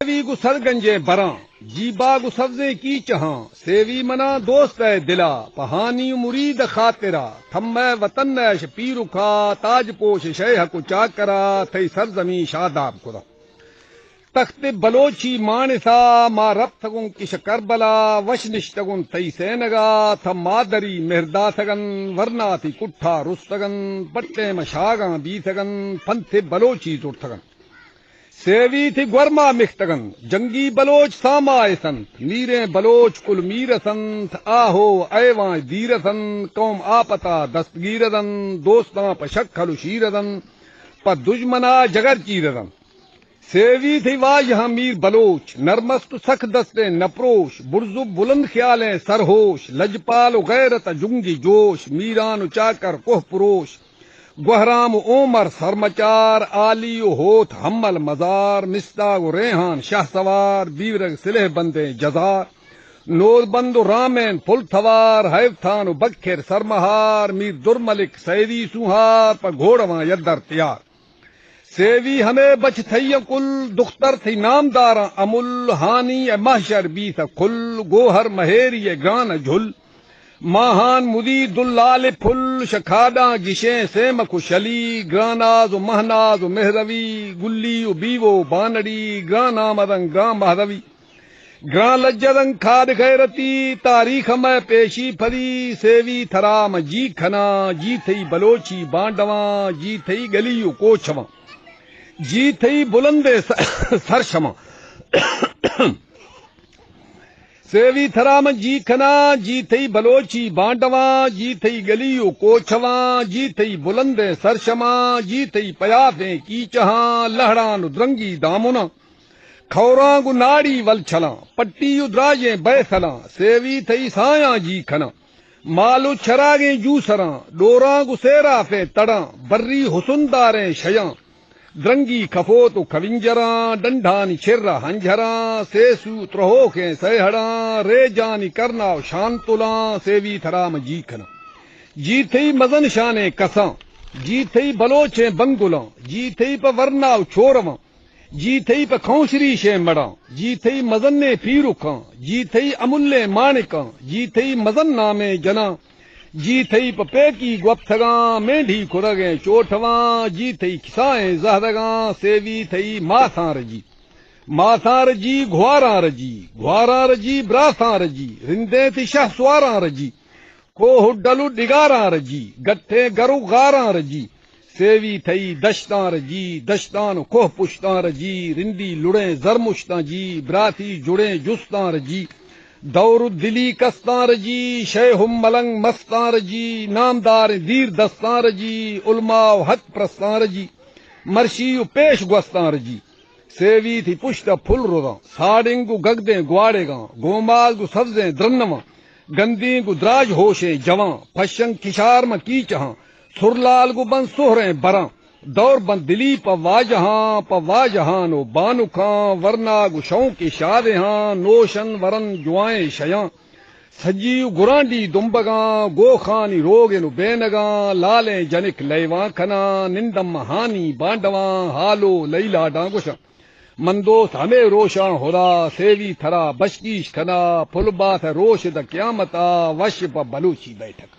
سیوی گوں سرگنجیں براں، جیبا گوں سبزیں کیچہاں، سیوی منا دوست ء دلا، پہ ہانی و مرید ء خاطرا، تھمہ وطن ء اش پیرکا، تاج پوش شیہک و چاکرا، تئی سرزمین شاداب کتاں۔ تخت بلوچی مانسا، ما رپتگوں کش کربلا، وش نشتگوں تئی سینگا، تھا مادری مہر داتگن، ورنا تئی کٹھا رستگن، پٹے ما شاگاں بیتگن، پنتھ بلوچی زرتگن۔ سیوی تئی گورما مختگن، جنگی بلوچ ساما اِسنت، میریں بلوچ کل میر اِسنت، آہو ایواں دیر اِسنت، قوم آپتا دستگیر اِسنت، دوستاں پہ شکل و شیر اِسنت، پہ دژمنا جگر چیر اِسنت۔ سیوی تئی واجہاں میر بلوچ، نرمست و سک دستیں نپروش، برز و بلند خیالیں سرہوش، لجپال و غیرت جنگی جوش، میران و چاکر کوہ پروش، گوہرام و عمر سرمچار، عالی و ہوت حمل مزار، مستاگ و ریحان شہسوار، بیورگ سلہ بندیں جزار، نوربند و رامین پل توار، حیفتان و بکر سرمہار، میر درملک سیدی سونہار، پہ گھوڑواں یدر تیار۔ سیوی ہمے بچ تھئی کل، دختر تھئی نامداراں امل، ہانی ء محشر بیت کل، گوہر مہیری ء گران ء جھل۔ ماہان مدی دلال پھل، شکھاڈاں گشیں سیمک و شلی، گراناز و مہناز و مہروی، گلی و بیو و بانڑی، گران آمدن گران مہروی، گران لجدن کھاد غیرتی، تاریخ مئے پیشی پھری، سیوی تھرا من جی کھناں، جی تھئی بلوچی بانڈواں، جی تھئی گلی و کوچواں، جی تھئی بلندیں س-، سرشماں۔ سیوی تھرا من جی کھناں، جی تھئی بلوچی بانڈواں، جی تھئی گلی و کوچواں، جی تھئی بلندیں سرشماں، جی تھئی پیافیں کیچہاں، لہڑان و درنگی دامناں، کھوراں گوں ناڑی ولچھلاں، پٹی و دراجیں بیسلاں، سیوی تھئی سایاں جی کھناں۔ مال و چراگیں جوسراں، ڈوراں گوں سیرافیں تڑاں، بری حسنداریں شیاں، درنگی کفوت و کونجراں، ڈنڈانی چر ء ہنجراں، سیسو ترہوکیں سیہڑاں، ریجانی کرنا و شانتلاں، سیوی تھرا من جی کھناں۔ جی تھئی مزن شانیں کساں، جی تھئی بلوچیں بنگلاں، جی تھئی پہ ورنا و چورواں، جی تھئی پہ کھونشریشیں مڑاں، جی تھئی مزنیں پیرکاں، جی تھئی املیں مانکاں، جی تھئی مزن نامیں جناں، جی تھئی پہ پیکی گوپتگاں، مینڈھی کرگیں چوٹواں، جی تھئی کسائیں زہرگاں، سیوی تھئی ماساں رجی، ماساں رجی گھواراں رجی، گھواراں رجی براساں رجی، رندیں تئی شہ سواراں رجی، کوہ و ڈل و ڈگاراں رجی، گٹیں گر و غاراں رجی، سیوی تھئی دشتاں رجی، دشتان و کوہ پشتاں رجی، رندی لڑیں زرمشتاں جی، براتی جڑیں جستاں رجی، دور و دلی کستاں رجی، شیخ و ملنگ مستاں رجی، نامداریں دیر دستاں رجی، علماء و حق پرستاں رجی، مرشی و پیش گوستاں رجی۔ سیوی تھئی پشت ء پھل رزاں، ساڑنگ گوں گگدیں گواڑیگاں، گوماز گوں سبزیں درنواں، گندیں گوں دراج ہوشیں جواں، پشنگ کشار ماں کیچہاں، سرلال گوں بند سہریں براں، دور بند دلی پہ واجہاں، پہ واجہان و بانکاں، ورنا گوں شونکیں شادہاں، نوشن ورن جوائیں شیاں۔ سجی و گرانڈی دمبگاں، گوخانی روگن و بینگاں، لالیں جنک لیوان کناں، نندم ہانی بانڈواں، ہالو لئی لاڈاں گوشاں۔ من دوست ہمے روشاں ہدا، سیوی تھرا بشکیش کھنا، پھل بات ء روش داں قیامتا، وش پہ بلوچی بیٹھک۔